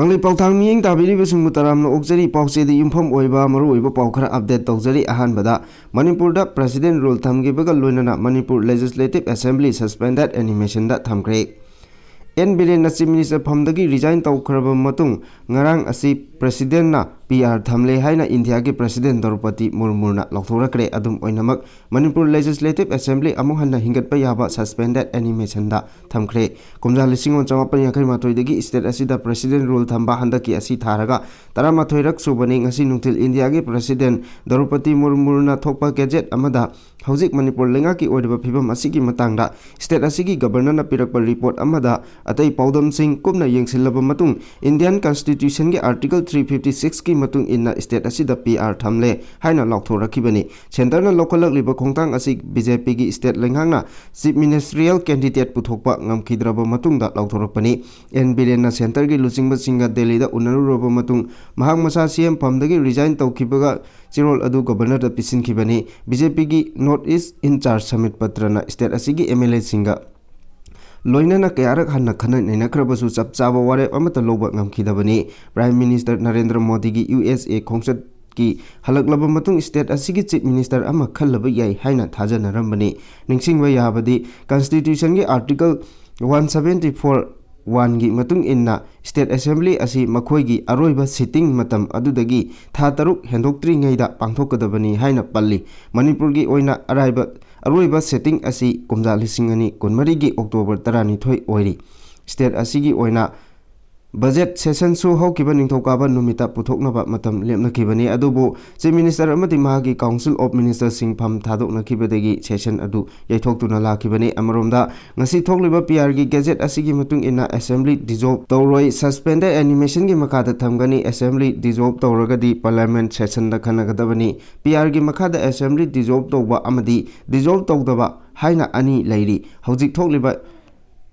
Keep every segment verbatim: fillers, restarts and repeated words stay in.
ꯀꯪꯂꯩꯄꯥꯛ ꯊꯥꯡ ꯃꯤꯠꯌꯦꯡ ꯇꯥꯕꯤꯔꯤꯕꯁꯤꯡꯕꯨ ꯇꯔꯥꯝꯅ ꯑꯣꯛꯆꯔꯤ꯫ ꯄꯥꯎꯆꯦꯗ ꯌꯨꯝꯐꯝ ꯑꯣꯏꯕ ꯃꯔꯨꯑꯣꯏꯕ ꯄꯥꯎ ꯈꯔ update ꯇꯧꯖꯔꯤ꯫ ꯑꯍꯥꯟꯕꯗ, ꯃꯅꯤꯄꯨꯔꯗ President Rule ꯊꯝꯈꯤꯕꯒ ꯂꯣꯏꯅꯅ ꯃꯅꯤꯄꯨꯔ Legislative Assembly suspended animationꯗ ꯊꯝꯈ꯭ꯔꯦ꯫ ꯑꯦꯟ ꯕꯤꯔꯦꯟꯅ Chief Minister ꯐꯝꯗꯒꯤ resign ꯇꯧꯈ꯭ꯔꯕ ꯃꯇꯨꯡ, ꯉꯔꯥꯡ ꯑꯁꯤ Presidentꯅ P R ꯊꯝꯂꯦ ꯍꯥꯏꯅ ꯏꯟꯗꯤꯌꯥꯒꯤ President ꯗ꯭ꯔꯧꯄꯗꯤ ꯃꯨꯔꯃꯨꯅ ꯂꯥꯎꯊꯣꯔꯛꯈ꯭ꯔꯦ꯫ ꯑꯗꯨꯝ ꯑꯣꯏꯅꯃꯛ, ꯃꯅꯤꯄꯨꯔ Legislative Assembly ꯑꯃꯨꯛ ꯍꯟꯅ ꯍꯤꯡꯒꯠꯄ ꯌꯥꯕ suspended animationꯗ ꯊꯝꯈ꯭ꯔꯦ꯫ ꯀꯨꯝꯖꯥ ꯂꯤꯁꯤꯡ ꯑꯃ ꯆꯥꯃꯥꯄꯟ ꯌꯥꯡꯈꯩ ꯃꯥꯊꯣꯏꯗꯒꯤ state ꯑꯁꯤꯗ President Rule ꯊꯝꯕ ꯍꯟꯗꯛꯀꯤ ꯑꯁꯤ ꯊꯥꯔꯒ ꯇꯔꯥꯃꯥꯊꯣꯏꯔꯛ ꯁꯨꯕꯅꯤ꯫ ꯉꯁꯤ ꯅꯨꯡꯊꯤꯜ ꯏꯟꯗꯤꯌꯥꯒꯤ President ꯗ꯭ꯔꯧꯄꯗꯤ ꯃꯨꯔꯃꯨꯅ ꯊꯣꯛꯄ gazette ꯑꯃꯗ ꯍꯧꯖꯤꯛ ꯃꯅꯤꯄꯨꯔ ꯂꯩꯉꯥꯛꯀꯤ ꯑꯣꯏꯔꯤꯕ ꯐꯤꯕꯝ ꯑꯁꯤꯒꯤ ꯃꯇꯥꯡꯗ state ꯑꯁꯤꯒꯤ Governorꯅ ꯄꯤꯔꯛꯄ report ꯑꯃꯗ ꯑꯇꯩ ꯄꯥꯎꯗꯝꯁꯤꯡ ꯀꯨꯞꯅ ꯌꯦꯡꯁꯤꯜꯂꯕ ꯃꯇꯨꯡ, Indian Constitutionꯒꯤ Article three fifty sixꯀꯤ ꯃꯇꯨꯡ ꯏꯟꯅ state ꯑꯁꯤꯗ P R ꯊꯝꯂꯦ ꯍꯥꯏꯅ ꯂꯥꯎꯊꯣꯔꯛꯈꯤꯕꯅꯤ꯫ Centreꯅ ꯂꯧꯈꯠꯂꯛꯂꯤꯕ ꯈꯣꯡꯊꯥꯡ ꯑꯁꯤ BJPꯒꯤ state ꯂꯩꯉꯥꯛꯅ Chief Ministerial candidate ꯄꯨꯊꯣꯛꯄ ꯉꯝꯈꯤꯗ꯭ꯔꯕ ꯃꯇꯨꯡꯗ ꯂꯥꯎꯊꯣꯔꯛꯄꯅꯤ꯫ ꯑꯦꯟ ꯕꯤꯔꯦꯟꯅ Centreꯒꯤ ꯂꯨꯆꯤꯡꯕꯁꯤꯡꯒ ꯗꯦꯜꯂꯤꯗ ꯎꯅꯔꯨꯔꯕ ꯃꯇꯨꯡ, ꯃꯍꯥꯛ ꯃꯁꯥ C M ꯐꯝꯗꯒꯤ resign ꯇꯧꯈꯤꯕꯒ ꯆꯦꯔꯣꯜ ꯑꯗꯨ Governorꯗ ꯄꯤꯁꯤꯟꯈꯤꯕꯅꯤ꯫ BJPꯒꯤ North East in-charge ꯁꯃꯤꯠ ꯄꯇ꯭ꯔꯅ state ꯑꯁꯤꯒꯤ MLAꯁꯤꯡꯒ ꯂꯣꯏꯅꯅ ꯀꯌꯥꯔꯛ ꯍꯟꯅ ꯈꯟꯅ ꯅꯩꯅꯈ꯭ꯔꯕꯁꯨ ꯆꯞ ꯆꯥꯕ ꯋꯥꯔꯦꯞ ꯑꯃꯠꯇ ꯂꯧꯕ ꯉꯝꯈꯤꯗꯕꯅꯤ꯫ Prime Minister ꯅꯔꯦꯟꯗ꯭ꯔ ꯃꯣꯗꯤꯒꯤ USA ꯈꯣꯡꯆꯠꯀꯤ ꯍꯜꯂꯛꯂꯕ ꯃꯇꯨꯡ state ꯑꯁꯤꯒꯤ Chief Minister ꯑꯃ ꯈꯜꯂꯕ ꯌꯥꯏ ꯍꯥꯏꯅ ꯊꯥꯖꯅꯔꯝꯕꯅꯤ꯫ ꯅꯤꯡꯁꯤꯡꯕ ꯌꯥꯕꯗꯤ, Constitutionꯒꯤ Article one seventy four one ꯒꯤ ꯃꯇꯨꯡ ꯏꯟꯅ state assembly ꯑꯁꯤ ꯃꯈꯣꯏꯒꯤ ꯑꯔꯣꯏꯕ sitting ꯃꯇꯝ ꯑꯗꯨꯗꯒꯤ ꯊꯥ ꯇꯔꯨꯛ ꯍꯦꯟꯗꯣꯛꯇ꯭ꯔꯤꯉꯩꯗ ꯄꯥꯡꯊꯣꯛꯀꯗꯕꯅꯤ ꯍꯥꯏꯅ ꯄꯜꯂꯤ꯫ ꯃꯅꯤꯄꯨꯔꯒꯤ ꯑꯣꯏꯅ ꯑꯔꯥꯏꯕ, ꯑꯔꯣꯏꯕ sitting ꯑꯁꯤ ꯀꯨꯝꯖꯥ ꯂꯤꯁꯤꯡ ꯑꯅꯤ ꯀꯨꯟꯃꯔꯤꯒꯤ October ꯇꯔꯥꯅꯤꯊꯣꯏ ꯑꯣꯏꯔꯤ꯫ State ꯑꯁꯤꯒꯤ ꯑꯣꯏꯅ budget sessionꯁꯨ ꯍꯧꯈꯤꯕ ꯅꯤꯡꯊꯧꯀꯥꯕ ꯅꯨꯃꯤꯠꯇ ꯄꯨꯊꯣꯛꯅꯕ ꯃꯇꯝ ꯂꯦꯞꯅꯈꯤꯕꯅꯤ꯫ ꯑꯗꯨꯕꯨ Chief Minister ꯑꯃꯗꯤ ꯃꯍꯥꯛꯀꯤ Council of Ministerꯁꯤꯡ ꯐꯝ ꯊꯥꯗꯣꯛꯅꯈꯤꯕꯗꯒꯤ session ꯑꯗꯨ ꯌꯩꯊꯣꯛꯇꯨꯅ ꯂꯥꯛꯈꯤꯕꯅꯤ꯫ ꯑꯃꯔꯣꯝꯗ, ꯉꯁꯤ ꯊꯣꯛꯂꯤꯕ P Rꯒꯤ gazette ꯑꯁꯤꯒꯤ ꯃꯇꯨꯡ ꯏꯟꯅ assembly dissolve ꯇꯧꯔꯣꯏ꯫ Suspended animationꯒꯤ ꯃꯈꯥꯗ ꯊꯝꯒꯅꯤ꯫ Assembly dissolve ꯇꯧꯔꯒꯗꯤ parliament sessionꯗ ꯈꯟꯅꯒꯗꯕꯅꯤ꯫ P Rꯒꯤ ꯃꯈꯥꯗ assembly dissolve ꯇꯧꯕ ꯑꯃꯗꯤ dissolve ꯇꯧꯗꯕ ꯍꯥꯏꯅ ꯑꯅꯤ ꯂꯩꯔꯤ꯫ ꯍꯧꯖꯤꯛ ꯊꯣꯛꯂꯤꯕ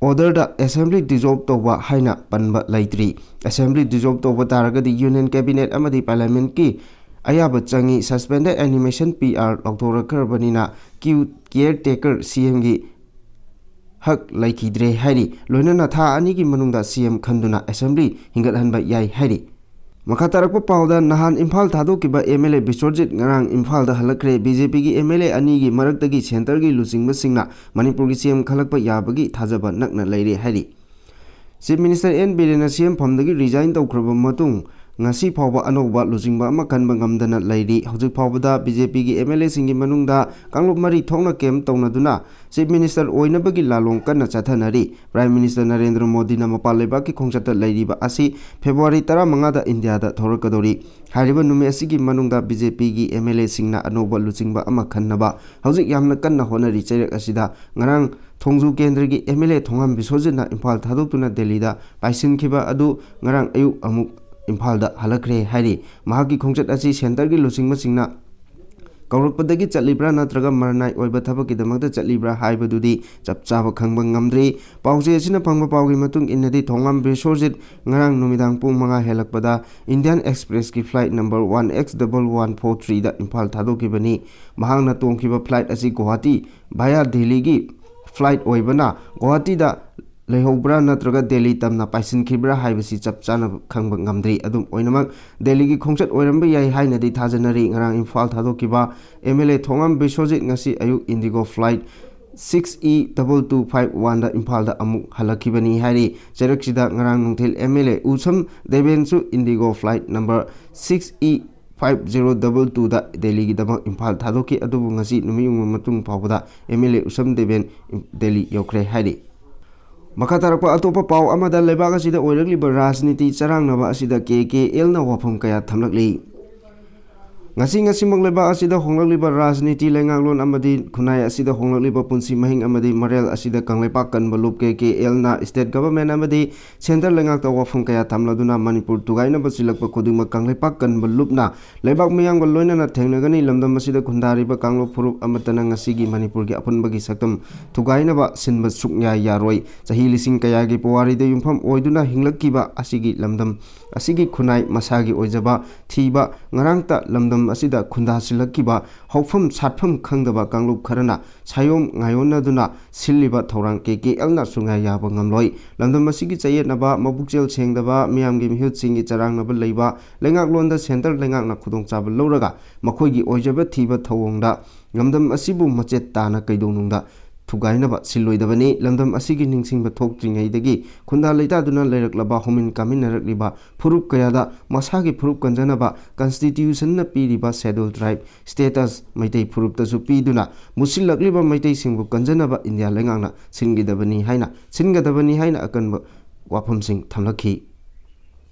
orderꯗ assembly dissolve ꯇꯧꯕ ꯍꯥꯏꯅ ꯄꯟꯕ ꯂꯩꯇ꯭ꯔꯤ꯫ Assembly dissolve ꯇꯧꯕ ꯇꯥꯔꯒꯗꯤ union cabinet ꯑꯃꯗꯤ parliamentꯀꯤ ꯑꯌꯥꯕ ꯆꯪꯏ꯫ Suspended animation P R ꯂꯧꯊꯣꯔꯛꯈ꯭ꯔꯕꯅꯤꯅ, ꯀ꯭ꯌꯨ caretaker C Mꯒꯤ ꯍꯛ ꯂꯩꯈꯤꯗ꯭ꯔꯦ ꯍꯥꯏꯔꯤ꯫ ꯂꯣꯏꯅꯅ ꯊꯥ ꯑꯅꯤꯒꯤ ꯃꯅꯨꯡꯗ ꯁꯤ ꯑꯦꯝ ꯈꯟꯗꯨꯅ ꯑꯦꯁꯦꯝꯕ꯭ꯂꯤ ꯍꯤꯡꯒꯠꯍꯟꯕ ꯌꯥꯏ ꯍꯥꯏꯔꯤ꯫ ꯃꯈꯥ ꯇꯥꯔꯛꯄ ꯄꯥꯎꯗ, ꯅꯍꯥꯟ ꯏꯝꯐꯥꯜ ꯊꯥꯗꯣꯛꯈꯤꯕ ꯑꯦꯝ ꯑꯦꯜ ꯑꯦ ꯕꯤꯁ꯭ꯋꯔꯖꯤꯠ ꯉꯔꯥꯡ ꯏꯝꯐꯥꯜꯗ ꯍꯜꯂꯛꯈ꯭ꯔꯦ꯫ ꯕꯤ ꯖꯦ ꯄꯤꯒꯤ ꯑꯦꯝ ꯑꯦꯜ ꯑꯦ ꯑꯅꯤꯒꯤ ꯃꯔꯛꯇꯒꯤ ꯁꯦꯟꯇꯔꯒꯤ ꯂꯨꯆꯤꯡꯕꯁꯤꯡꯅ ꯃꯅꯤꯄꯨꯔꯒꯤ ꯁꯤ ꯑꯦꯝ ꯈꯜꯂꯛꯄ ꯌꯥꯕꯒꯤ ꯊꯥꯖꯕ ꯅꯛꯅ ꯂꯩꯔꯦ ꯍꯥꯏꯔꯤ꯫ ꯆꯤꯐ ꯃꯤꯅꯤꯁꯇꯔ ꯑꯦꯟ ꯕꯤꯔꯦꯟꯅ ꯁꯤ ꯑꯦꯝ ꯐꯝꯗꯒꯤ ꯔꯤꯖꯥꯏꯟ ꯇꯧꯈ꯭ꯔꯕ ꯃꯇꯨꯡ, ꯉꯁꯤ ꯐꯥꯎꯕ ꯑꯅꯧꯕ ꯂꯨꯆꯤꯡꯕ ꯑꯃ ꯈꯟꯕ ꯉꯝꯗꯅ ꯂꯩꯔꯤ꯫ ꯍꯧꯖꯤꯛ ꯐꯥꯎꯕꯗ ꯕꯤ ꯖꯦ ꯄꯤꯒꯤ ꯑꯦꯝ ꯑꯦꯜ ꯑꯦꯁꯤꯡꯒꯤ ꯃꯅꯨꯡꯗ ꯀꯥꯡꯂꯨꯞ ꯃꯔꯤ ꯊꯣꯛꯅ ꯀꯦꯝ ꯇꯧꯅꯗꯨꯅ ꯆꯤꯐ ꯃꯤꯅꯤꯁꯇꯔ ꯑꯣꯏꯅꯕꯒꯤ ꯂꯥꯂꯣꯡ ꯀꯟꯅ ꯆꯠꯊꯅꯔꯤ꯫ ꯄ꯭ꯔꯥꯏꯝ ꯃꯤꯅꯤꯁꯇꯔ ꯅꯔꯦꯟꯗ꯭ꯔ ꯃꯣꯗꯤꯅ ꯃꯄꯥꯟ ꯂꯩꯕꯥꯛꯀꯤ ꯈꯣꯡꯆꯠꯇ ꯂꯩꯔꯤꯕ ꯑꯁꯤ ꯐꯦꯕ꯭ꯔꯨꯋꯥꯔꯤ ꯇꯔꯥꯃꯉꯥꯗ ꯏꯟꯗꯤꯌꯥꯗ ꯊꯧꯔꯛꯀꯗꯧꯔꯤ꯫ ꯍꯥꯏꯔꯤꯕ ꯅꯨꯃꯤꯠ ꯑꯁꯤꯒꯤ ꯃꯅꯨꯡꯗ ꯕꯤ ꯖꯦ ꯄꯤꯒꯤ ꯑꯦꯝ ꯑꯦꯜ ꯑꯦꯁꯤꯡꯅ ꯑꯅꯧꯕ ꯂꯨꯆꯤꯡꯕ ꯑꯃ ꯈꯟꯅꯕ ꯍꯧꯖꯤꯛ ꯌꯥꯝꯅ ꯀꯟꯅ ꯍꯣꯠꯅꯔꯤ꯫ ꯆꯩꯔꯛ ꯑꯁꯤꯗ ꯉꯔꯥꯡ ꯊꯣꯡꯖꯨ ꯀꯦꯟꯗ꯭ꯔꯒꯤ ꯑꯦꯝ ꯑꯦꯜ ꯑꯦ ꯊꯣꯉꯥꯝ ꯕꯤꯁ꯭ꯋꯖꯤꯠꯅ ꯏꯝꯐꯥꯜ ꯊꯥꯗꯣꯛꯇꯨꯅ ꯗꯦꯜꯂꯤꯗ ꯄꯥꯏꯁꯤꯟꯈꯤꯕ ꯑꯗꯨ ꯉꯔꯥꯡ ꯑꯌꯨꯛ ꯑꯃꯨꯛ ꯏꯝꯐꯥꯜꯗ ꯍꯜꯂꯛꯈ꯭ꯔꯦ ꯍꯥꯏꯔꯤ꯫ ꯃꯍꯥꯛꯀꯤ ꯈꯣꯡꯆꯠ ꯑꯁꯤ ꯁꯦꯟꯇꯔꯒꯤ ꯂꯨꯆꯤꯡꯕꯁꯤꯡꯅ ꯀꯧꯔꯛꯄꯗꯒꯤ ꯆꯠꯂꯤꯕ꯭ꯔꯥ ꯅꯠꯇ꯭ꯔꯒ ꯃꯔꯅꯥꯏ ꯑꯣꯏꯕ ꯊꯕꯛꯀꯤꯗꯃꯛꯇ ꯆꯠꯂꯤꯕ꯭ꯔꯥ ꯍꯥꯏꯕꯗꯨꯗꯤ ꯆꯞ ꯆꯥꯕ ꯈꯪꯕ ꯉꯝꯗ꯭ꯔꯤ꯫ ꯄꯥꯎꯆꯦ ꯑꯁꯤꯅ ꯐꯪꯕ ꯄꯥꯎꯒꯤ ꯃꯇꯨꯡ ꯏꯟꯅꯗꯤ, ꯊꯣꯉꯥꯝ ꯕꯤꯁ꯭ꯋꯖꯤꯠ ꯉꯔꯥꯡ ꯅꯨꯃꯤꯗꯥꯡ ꯄꯨꯡ ꯃꯉꯥ ꯍꯦꯜꯂꯛꯄꯗ ꯏꯟꯗꯤꯌꯥꯟ ꯑꯦꯛꯁꯄ꯭ꯔꯦꯁꯀꯤ flight number one X double one four ꯊ꯭ꯔꯤꯗ ꯏꯝꯐꯥꯜ ꯊꯥꯗꯣꯛꯈꯤꯕꯅꯤ꯫ ꯃꯍꯥꯛꯅ ꯇꯣꯡꯈꯤꯕ ꯐ꯭ꯂꯥꯏꯠ ꯑꯁꯤ ꯒꯨꯋꯥꯍꯥꯇꯤ ꯚꯥꯌꯥ ꯗꯦꯜꯂꯤꯒꯤ ꯐ꯭ꯂꯥꯏꯠ ꯑꯣꯏꯕꯅ, ꯒꯨꯋꯥꯍꯥꯇꯤꯗ ꯂꯩꯍꯧꯕ꯭ꯔꯥ ꯅꯠꯇ꯭ꯔꯒ ꯗꯦꯜꯂꯤ ꯇꯝꯅ ꯄꯥꯏꯁꯤꯟꯈꯤꯕ꯭ꯔꯥ ꯍꯥꯏꯕꯁꯤ ꯆꯞ ꯆꯥꯅ ꯈꯪꯕ ꯉꯝꯗ꯭ꯔꯤ꯫ ꯑꯗꯨꯝ ꯑꯣꯏꯅꯃꯛ, ꯗꯦꯜꯂꯤꯒꯤ ꯈꯣꯡꯆꯠ ꯑꯣꯏꯔꯝꯕ ꯌꯥꯏ ꯍꯥꯏꯅꯗꯤ ꯊꯥꯖꯅꯔꯤ꯫ ꯉꯔꯥꯡ ꯏꯝꯐꯥꯜ ꯊꯥꯗꯣꯛꯈꯤꯕ M L A Thongam Biswajit ꯉꯁꯤ ꯑꯌꯨꯛ IndiGo flight six E double two five ꯋꯥꯟꯗ ꯏꯝꯐꯥꯜꯗ ꯑꯃꯨꯛ ꯍꯜꯂꯛꯈꯤꯕꯅꯤ ꯍꯥꯏꯔꯤ꯫ ꯆꯩꯔꯛꯁꯤꯗ ꯉꯔꯥꯡ ꯅꯨꯡꯊꯤꯜ ꯑꯦꯝ ꯑꯦꯜ ꯑꯦ ꯎꯁꯝ ꯗꯦꯕꯦꯟꯁꯨ IndiGo flight number six E five zero double ꯇꯨꯗ ꯗꯦꯜꯂꯤꯒꯤꯗꯃꯛ ꯏꯝꯐꯥꯜ ꯊꯥꯗꯣꯛꯈꯤ꯫ ꯑꯗꯨꯕꯨ ꯉꯁꯤ ꯅꯨꯃꯤꯠ ꯌꯨꯡꯕ ꯃꯇꯨꯡ ꯐꯥꯎꯕꯗ ꯑꯦꯝ ꯑꯦꯜ ꯑꯦ ꯎꯁꯝ ꯗꯦꯕꯦꯟ ꯗꯦꯜꯂꯤ ꯌꯧꯈ꯭ꯔꯦ ꯍꯥꯏꯔꯤ꯫ ꯃꯈꯥ ꯇꯥꯔꯛꯄ ꯑꯇꯣꯞꯄ ꯄꯥꯎ ꯑꯃꯗ, ꯂꯩꯕꯥꯛ ꯑꯁꯤꯗ ꯑꯣꯏꯔꯛꯂꯤꯕ ꯔꯥꯖꯅꯤꯇꯤ ꯆꯔꯥꯡꯅꯕ ꯑꯁꯤꯗ ꯀꯦ ꯀꯦ ꯑꯦꯜꯅ ꯋꯥꯐꯝ ꯀꯌꯥ ꯊꯝꯂꯛꯂꯤ꯫ ꯉꯁꯤ ꯉꯁꯤꯃꯛ ꯂꯩꯕꯥꯛ ꯑꯁꯤꯗ ꯍꯣꯡꯂꯛꯂꯤꯕ ꯔꯥꯖꯅꯤꯇꯤ ꯂꯩꯉꯥꯛꯂꯣꯟ ꯑꯃꯗꯤ ꯈꯨꯟꯅꯥꯏ ꯑꯁꯤꯗ ꯍꯣꯡꯂꯛꯂꯤꯕ ꯄꯨꯟꯁꯤ ꯃꯍꯤꯡ ꯑꯃꯗꯤ ꯃꯔꯦꯜ ꯑꯁꯤꯗ ꯀꯪꯂꯩꯄꯥꯛ ꯀꯟꯕ ꯂꯨꯞ ꯀꯦ ꯀꯦ ꯑꯦꯜꯅ ꯁ꯭ꯇꯦꯠ ꯒꯚꯔꯟꯃꯦꯟꯠ ꯑꯃꯗꯤ ꯁꯦꯟꯇꯔ ꯂꯩꯉꯥꯛꯇ ꯋꯥꯐꯝ ꯀꯌꯥ ꯊꯝꯂꯗꯨꯅ ꯃꯅꯤꯄꯨꯔ ꯊꯨꯒꯥꯏꯅꯕ ꯆꯤꯜꯂꯛꯄ ꯈꯨꯗꯤꯡꯃꯛ ꯀꯪꯂꯩꯄꯥꯛ ꯀꯟꯕ ꯂꯨꯞꯅ ꯂꯩꯕꯥꯛ ꯃꯤꯌꯥꯝꯒ ꯂꯣꯏꯅꯅ ꯊꯦꯡꯅꯒꯅꯤ꯫ ꯂꯝꯗꯝ ꯑꯁꯤꯗ ꯈꯨꯟꯗꯥꯔꯤꯕ ꯀꯥꯡꯂꯨꯞ ꯐꯨꯔꯨꯞ ꯑꯃꯠꯇꯅ ꯉꯁꯤꯒꯤ ꯃꯅꯤꯄꯨꯔꯒꯤ ꯑꯄꯨꯟꯕꯒꯤ ꯁꯛꯇꯝ ꯊꯨꯒꯥꯏꯅꯕ ꯁꯤꯟꯕ ꯁꯨꯛꯌꯥ ꯌꯥꯔꯣꯏ꯫ ꯆꯍꯤ ꯂꯤꯁꯤꯡ ꯀꯌꯥꯒꯤ ꯄꯨꯋꯥꯔꯤꯗ ꯌꯨꯝꯐꯝ ꯑꯣꯏꯗꯨꯅ ꯍꯤꯡꯂꯛꯈꯤꯕ ꯑꯁꯤꯒꯤ ꯂꯝꯗꯝ ꯑꯁꯤꯒꯤ ꯈꯨꯟꯅꯥꯏ ꯃꯁꯥꯒꯤ ꯑꯣꯏꯖꯕ ꯊꯤꯕ ꯉꯔꯥꯡꯇ ꯂꯝꯗꯝ ꯑꯁꯤꯗ ꯈꯨꯟꯗꯥꯁꯤꯜꯂꯛꯈꯤꯕ ꯍꯧꯐꯝ ꯁꯥꯠꯐꯝ ꯈꯪꯗꯕ ꯀꯥꯡꯂꯨꯞ ꯈꯔꯅ ꯁꯥꯌꯣꯝ ꯉꯥꯌꯣꯟꯅꯗꯨꯅ ꯁꯤꯜꯂꯤꯕ ꯊꯧꯔꯥꯡ ꯀꯦ ꯀꯦ ꯑꯦꯜꯅ ꯁꯨꯡꯌꯥ ꯌꯥꯕ ꯉꯝꯂꯣꯏ꯫ ꯂꯝꯗꯝ ꯑꯁꯤꯒꯤ ꯆꯌꯦꯠꯅꯕ, ꯃꯕꯨꯛꯆꯦꯜ ꯁꯦꯡꯗꯕ, ꯃꯤꯌꯥꯝꯒꯤ ꯃꯤꯍꯨꯠꯁꯤꯡꯒꯤ ꯆꯔꯥꯡꯅꯕ ꯂꯩꯕ, ꯂꯩꯉꯥꯛꯂꯣꯟꯗ ꯁꯦꯟꯇꯔ ꯂꯩꯉꯥꯛꯅ ꯈꯨꯗꯣꯡꯆꯥꯕ ꯂꯧꯔꯒ ꯃꯈꯣꯏꯒꯤ ꯑꯣꯏꯖꯕ ꯊꯤꯕ ꯊꯧꯑꯣꯡꯗ ꯂꯝꯗꯝ ꯑꯁꯤꯕꯨ ꯃꯆꯦꯠ ꯇꯥꯅ ꯀꯩꯗꯧꯅꯨꯡꯗ ꯊꯨꯒꯥꯏꯅꯕ ꯁꯤꯜꯂꯣꯏꯗꯕꯅꯤ꯫ ꯂꯝꯗꯝ ꯑꯁꯤꯒꯤ ꯅꯤꯡꯁꯤꯡꯕ ꯊꯣꯛꯇ꯭ꯔꯤꯉꯩꯗꯒꯤ ꯈꯨꯟꯗꯥ ꯂꯩꯇꯥꯗꯨꯅ ꯂꯩꯔꯛꯂꯕ ꯍꯧꯃꯤꯟ ꯀꯥꯃꯤꯟꯅꯔꯛꯂꯤꯕ ꯐꯨꯔꯨꯞ ꯀꯌꯥꯗ ꯃꯁꯥꯒꯤ ꯐꯨꯔꯨꯞ ꯀꯟꯖꯅꯕ constitutionꯅ ꯄꯤꯔꯤꯕ schedule tribe status ꯃꯩꯇꯩ ꯐꯨꯔꯨꯞꯇꯁꯨ ꯄꯤꯗꯨꯅ ꯃꯨꯠꯁꯤꯜꯂꯛꯂꯤꯕ ꯃꯩꯇꯩꯁꯤꯡꯕꯨ ꯀꯟꯖꯅꯕ ꯏꯟꯗꯤꯌꯥ ꯂꯩꯉꯥꯛꯅ ꯁꯤꯟꯒꯗꯕꯅꯤ ꯍꯥꯏꯅ, ꯁꯤꯟꯒꯗꯕꯅꯤ ꯍꯥꯏꯅ ꯑꯀꯟꯕ ꯋꯥꯐꯝꯁꯤꯡ ꯊꯝꯂꯛꯈꯤ꯫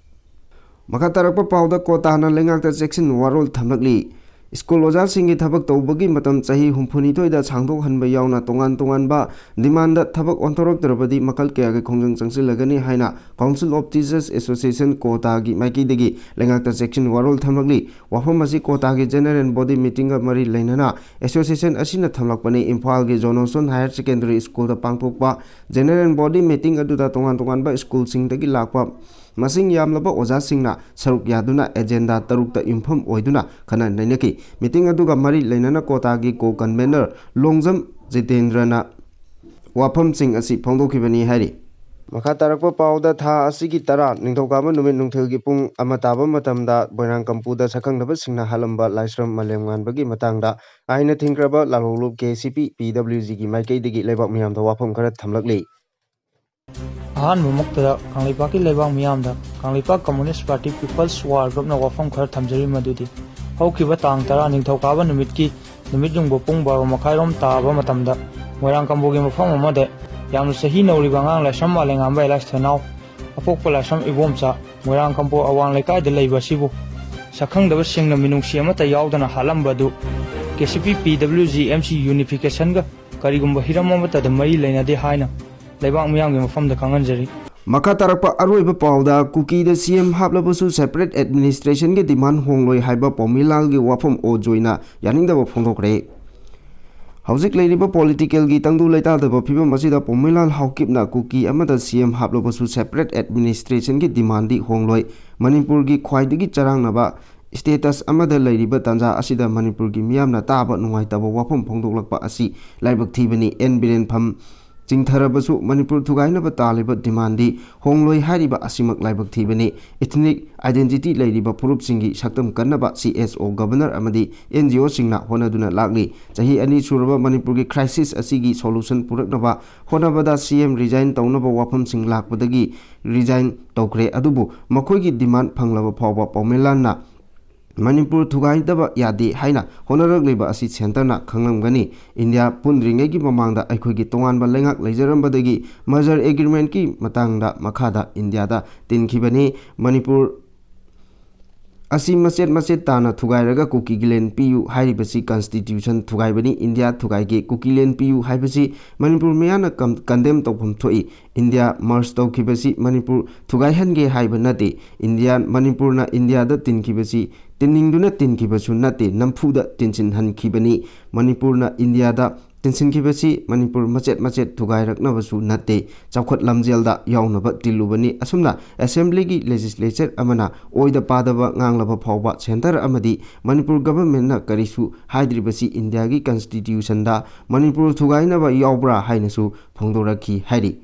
ꯃꯈꯥ ꯇꯥꯔꯛꯄ ꯄꯥꯎꯗ ꯀꯣꯇꯥꯅ ꯂꯩꯉꯥꯛꯇ ꯆꯦꯛꯁꯤꯟ ꯋꯥꯔꯣꯜ ꯊꯝꯂꯛꯂꯤ꯫ ꯁ꯭ꯀꯨꯜ ꯑꯣꯖꯥꯁꯤꯡꯒꯤ ꯊꯕꯛ ꯇꯧꯕꯒꯤ ꯃꯇꯝ ꯆꯍꯤ ꯍꯨꯝꯐꯨꯅꯤꯊꯣꯏꯗ ꯁꯥꯡꯗꯣꯛꯍꯟꯕ ꯌꯥꯎꯅ ꯇꯣꯉꯥꯟ ꯇꯣꯉꯥꯟꯕ demand ꯊꯕꯛ ꯑꯣꯟꯊꯣꯔꯛꯇ꯭ꯔꯕꯗꯤ ꯃꯈꯜ ꯀꯌꯥꯒꯤ ꯈꯣꯡꯖꯪ ꯆꯪꯁꯤꯜꯂꯒꯅꯤ ꯍꯥꯏꯅ Council of Teachers Association ꯀꯣꯇꯥꯒꯤ ꯃꯥꯏꯀꯩꯗꯒꯤ ꯂꯩꯉꯥꯛꯇ ꯆꯦꯛꯁꯤꯟ ꯋꯥꯔꯣꯜ ꯊꯝꯂꯛꯂꯤ꯫ ꯋꯥꯐꯝ ꯑꯁꯤ ꯀꯣꯇꯥꯒꯤ General Body Meetingꯒ ꯃꯔꯤ ꯂꯩꯅꯅ association ꯑꯁꯤꯅ ꯊꯝꯂꯛꯄꯅꯤ꯫ ꯏꯝꯐꯥꯜꯒꯤ Johnson Higher Secondary Schoolꯗ ꯄꯥꯡꯊꯣꯛꯄ General Body Meeting ꯑꯗꯨꯗ ꯇꯣꯉꯥꯟ ꯇꯣꯉꯥꯟꯕ ꯁ꯭ꯀꯨꯜꯁꯤꯡꯗꯒꯤ ꯂꯥꯛꯄ ꯃꯁꯤꯡ ꯌꯥꯝꯂꯕ ꯑꯣꯖꯥꯁꯤꯡꯅ ꯁꯔꯨꯛ ꯌꯥꯗꯨꯅ agenda ꯇꯔꯨꯛꯇ ꯌꯨꯝꯐꯝ ꯑꯣꯏꯗꯨꯅ ꯈꯟꯅ ꯅꯩꯅꯈꯤ꯫ Meeting ꯑꯗꯨꯒ ꯃꯔꯤ ꯂꯩꯅꯅ ꯀꯣꯇꯥꯒꯤ co-convener ꯂꯣꯡꯖꯝ ꯖꯤꯇꯦꯟꯗ꯭ꯔꯅ ꯋꯥꯐꯝꯁꯤꯡ ꯑꯁꯤ ꯐꯣꯡꯗꯣꯛꯈꯤꯕꯅꯤ ꯍꯥꯏꯔꯤ꯫ ꯃꯈꯥ ꯇꯥꯔꯛꯄ ꯄꯥꯎꯗ ꯊꯥ ꯑꯁꯤꯒꯤ ꯇꯔꯥ ꯅꯤꯡꯊꯧꯀꯥꯕ ꯅꯨꯃꯤꯠ ꯅꯨꯡꯊꯤꯜꯒꯤ ꯄꯨꯡ ꯑꯃ ꯇꯥꯕ ꯃꯇꯝꯗ ꯃꯣꯏꯔꯥꯡꯀꯝꯄꯨꯗ ꯁꯛꯈꯪꯗꯕꯁꯤꯡꯅ ꯍꯥꯠꯂꯝꯕ ꯂꯥꯏꯁ꯭ꯔꯝ ꯃꯥꯂꯦꯝꯉꯥꯟꯕꯒꯤ ꯃꯇꯥꯡꯗ ꯑꯥꯏꯟꯅ ꯊꯤꯡꯈ꯭ꯔꯕ ꯂꯥꯜꯍꯧꯂꯨꯞ ꯀꯦ ꯁꯤ ꯄꯤ ꯄꯤ ꯗꯕ꯭ꯂꯤꯎ ꯖꯤꯒꯤ ꯃꯥꯏꯀꯩꯗꯒꯤ ꯂꯩꯕꯥꯛ ꯃꯤꯌꯥꯝꯗ ꯋꯥꯐꯝ ꯈꯔ ꯊꯝꯂꯛꯂꯤ꯫ ꯑꯍꯥꯟꯕꯃꯛꯇꯗ ꯀꯪꯂꯩꯄꯥꯛꯀꯤ ꯂꯩꯕꯥꯛ ꯃꯤꯌꯥꯝꯗ Kangleipak Communist Party People's War Groupꯅ ꯋꯥꯐꯝ ꯈꯔ ꯊꯝꯖꯔꯤ, ꯃꯗꯨꯗꯤ ꯍꯧꯈꯤꯕ ꯇꯥꯡ ꯇꯔꯥ ꯅꯤꯡꯊꯧꯀꯥꯕ ꯅꯨꯃꯤꯠꯀꯤ ꯅꯨꯃꯤꯠ ꯌꯨꯡꯕ ꯄꯨꯡ ꯕꯥꯔꯣ ꯃꯈꯥꯏꯔꯣꯝ ꯇꯥꯕ ꯃꯇꯝꯗ ꯃꯣꯏꯔꯥꯡꯀꯝꯄꯨꯒꯤ ꯃꯐꯝ ꯑꯃꯗ ꯌꯥꯝꯅ ꯆꯍꯤ ꯅꯧꯔꯤꯕ ꯑꯉꯥꯡ ꯂꯥꯏꯁ꯭ꯔꯝ ꯃꯥꯂꯦꯝꯉꯥꯟꯕ ꯑꯦꯂꯥꯏꯁ ꯊꯦꯅꯥꯎ, ꯑꯄꯣꯛꯄ ꯂꯥꯏꯁ꯭ꯔꯝ ꯏꯕꯣꯝꯆꯥ, ꯃꯣꯏꯔꯥꯡꯀꯝꯄꯨ ꯑꯋꯥꯡ ꯂꯩꯀꯥꯏꯗ ꯂꯩꯕ ꯑꯁꯤꯕꯨ ꯁꯛꯈꯪꯗꯕꯁꯤꯡꯅ ꯃꯤꯅꯨꯡꯁꯤ ꯑꯃꯠꯇ ꯌꯥꯎꯗꯅ ꯍꯥꯠꯂꯝꯕ ꯑꯗꯨ ꯀꯦ ꯁꯤ ꯄꯤ ꯄꯤ ꯗꯕ꯭ꯂꯤꯎ ꯖꯤ ꯑꯦꯝ ꯁꯤ unificationꯒ ꯀꯔꯤꯒꯨꯝꯕ ꯍꯤꯔꯝ ꯑꯃꯠꯇꯗ ꯃꯔꯤ ꯂꯩꯅꯗꯦ ꯍꯥꯏꯅ ꯂꯩꯕꯥꯛ ꯃꯤꯌꯥꯝꯒꯤ ꯃꯐꯝꯗ ꯈꯪꯍꯟꯖꯔꯤ꯫ ꯃꯈꯥ ꯇꯥꯔꯛꯄ ꯑꯔꯣꯏꯕ ꯄꯥꯎꯗ ꯀꯨꯀꯤꯗ ꯁꯤ ꯑꯦꯝ ꯍꯥꯞꯂꯕꯁꯨ separate administrationꯒꯤ demand ꯍꯣꯡꯂꯣꯏ ꯍꯥꯏꯕ ꯄꯥꯎꯃꯤꯂꯥꯜꯒꯤ ꯋꯥꯐꯝ ꯑꯣ ꯖꯣꯏꯅ ꯌꯥꯅꯤꯡꯗꯕ ꯐꯣꯡꯗꯣꯛꯈ꯭ꯔꯦ꯫ ꯍꯧꯖꯤꯛ ꯂꯩꯔꯤꯕ politicalꯒꯤ ꯇꯪꯗꯨ ꯂꯩꯇꯥꯗꯕ ꯐꯤꯕꯝ ꯑꯁꯤꯗ ꯄꯥꯎꯃꯤꯂꯥꯜ ꯍꯥꯎꯀꯤꯞꯅ ꯀꯨꯀꯤ ꯑꯃꯗ ꯁꯤ ꯑꯦꯝ ꯍꯥꯞꯂꯕꯁꯨ separate administrationꯒꯤ demandꯗꯤ ꯍꯣꯡꯂꯣꯏ꯫ ꯃꯅꯤꯄꯨꯔꯒꯤ ꯈ꯭ꯋꯥꯏꯗꯒꯤ ꯆꯔꯥꯡꯅꯕ status ꯑꯃꯗ ꯂꯩꯔꯤꯕ ꯇꯥꯟꯖꯥ ꯑꯁꯤꯗ ꯃꯅꯤꯄꯨꯔꯒꯤ ꯃꯤꯌꯥꯝꯅ ꯇꯥꯕ ꯅꯨꯡꯉꯥꯏꯇꯕ ꯋꯥꯐꯝ ꯐꯣꯡꯗꯣꯛꯂꯛꯄ ꯑꯁꯤ ꯂꯥꯏꯕꯛ ꯊꯤꯕꯅꯤ꯫ ꯑꯦꯟ ꯕꯤꯔꯦꯟꯐꯝ ꯆꯤꯡꯊꯔꯕꯁꯨ ꯃꯅꯤꯄꯨꯔ ꯊꯨꯒꯥꯏꯅꯕ ꯇꯥꯜꯂꯤꯕ demand ꯗꯤ ꯍꯣꯡꯂꯣꯏ ꯍꯥꯏꯔꯤꯕ ꯑꯁꯤꯃꯛ ꯂꯥꯏꯕꯛ ꯊꯤꯕꯅꯤ꯫ Ethnic identity ꯂꯩꯔꯤꯕ ꯐꯨꯔꯨꯞꯁꯤꯡꯒꯤ ꯁꯛꯇꯝ ꯀꯟꯅꯕ C S O, Governor ꯑꯃꯗꯤ N G O ꯁꯤꯡꯅ ꯍꯣꯠꯅꯗꯨꯅ ꯂꯥꯛꯂꯤ꯫ ꯆꯍꯤ ꯑꯅꯤ ꯁꯨꯔꯕ ꯃꯅꯤꯄꯨꯔꯒꯤ crisis ꯑꯁꯤꯒꯤ solution ꯄꯨꯔꯛꯅꯕ ꯍꯣꯠꯅꯕꯗ C M resign ꯇꯧꯅꯕ ꯋꯥꯐꯝꯁꯤꯡ ꯂꯥꯛꯄꯗꯒꯤ resign ꯇꯧꯈ꯭ꯔꯦ, ꯑꯗꯨꯕꯨ ꯃꯈꯣꯏꯒꯤ demand ꯐꯪꯂꯕ ꯐꯥꯎꯕ ꯄꯥꯎꯃꯦꯂꯥꯟꯅ ꯃꯅꯤꯄꯨꯔ ꯊꯨꯒꯥꯏꯗꯕ ꯌꯥꯗꯦ ꯍꯥꯏꯅ ꯍꯣꯠꯅꯔꯛꯂꯤꯕ ꯑꯁꯤ centre ꯅ ꯈꯪꯂꯝꯒꯅꯤ꯫ ꯏꯟꯗꯤꯌꯥ ꯄꯨꯟꯗ꯭ꯔꯤꯉꯩꯒꯤ ꯃꯃꯥꯡꯗ ꯑꯩꯈꯣꯏꯒꯤ ꯇꯣꯉꯥꯟꯕ ꯂꯩꯉꯥꯛ ꯂꯩꯖꯔꯝꯕꯗꯒꯤ merger agreement ꯀꯤ ꯃꯇꯥꯡꯗ ꯃꯈꯥꯗ ꯏꯟꯗꯤꯌꯥꯗ ꯇꯤꯟꯈꯤꯕꯅꯤ꯫ ꯃꯅꯤꯄꯨꯔ ꯑꯁꯤ ꯃꯆꯦꯠ ꯃꯆꯦꯠ ꯇꯥꯅ ꯊꯨꯒꯥꯏꯔꯒ ꯀꯨꯀꯤꯒꯤ land ꯄꯤꯌꯨ ꯍꯥꯏꯔꯤꯕꯁꯤ constitution ꯊꯨꯒꯥꯏꯕꯅꯤ꯫ ꯏꯟꯗꯤꯌꯥ ꯊꯨꯒꯥꯏꯒꯦ, ꯀꯨꯀꯤ land ꯄꯤꯌꯨ ꯍꯥꯏꯕꯁꯤ ꯃꯅꯤꯄꯨꯔ ꯃꯤꯌꯥꯝꯅ ꯀꯝ-, condemn ꯇꯧꯐꯝ ꯊꯣꯛꯏ꯫ ꯏꯟꯗꯤꯌꯥ merge ꯇꯧꯈꯤꯕꯁꯤ ꯃꯅꯤꯄꯨꯔ ꯊꯨꯒꯥꯏꯍꯟꯒꯦ ꯍꯥꯏꯕ ꯅꯠꯇꯦ꯫ ꯏꯟꯗꯤꯌꯥ, ꯃꯅꯤꯄꯨꯔꯅ ꯏꯟꯗꯤꯌꯥꯗ ꯇꯤꯟꯈꯤꯕꯁꯤ ꯇꯤꯟꯅꯤꯡꯗꯨꯅ ꯇꯤꯟꯈꯤꯕꯁꯨ ꯅꯠꯇꯦ, ꯅꯝꯐꯨꯗ ꯇꯤꯟꯁꯤꯟꯍꯟꯈꯤꯕꯅꯤ꯫ ꯃꯅꯤꯄꯨꯔꯅ ꯏꯟꯗꯤꯌꯥꯗ ꯇꯤꯟꯁꯤꯟꯈꯤꯕꯁꯤ ꯃꯅꯤꯄꯨꯔ ꯃꯆꯦꯠ ꯃꯆꯦꯠ ꯊꯨꯒꯥꯏꯔꯛꯅꯕꯁꯨ ꯅꯠꯇꯦ, ꯆꯥꯎꯈꯠ ꯂꯝꯖꯦꯜꯗ ꯌꯥꯎꯅꯕ ꯇꯤꯜꯂꯨꯕꯅꯤ꯫ ꯑꯁꯨꯝꯅ assembly ꯒꯤ legislature ꯑꯃꯅ ꯑꯣꯏꯗ ꯄꯥꯗꯕ ꯉꯥꯡꯂꯕ ꯐꯥꯎꯕ centre ꯑꯃꯗꯤ ꯃꯅꯤꯄꯨꯔ government ꯅ ꯀꯔꯤꯁꯨ ꯍꯥꯏꯗ꯭ꯔꯤꯕꯁꯤ ꯏꯟꯗꯤꯌꯥꯒꯤ constitution ꯗ ꯃꯅꯤꯄꯨꯔ ꯊꯨꯒꯥꯏꯅꯕ ꯌꯥꯎꯕ꯭ꯔꯥ ꯍꯥꯏꯅꯁꯨ ꯐꯣꯡꯗꯣꯔꯛꯈꯤ ꯍꯥꯏꯔꯤ꯫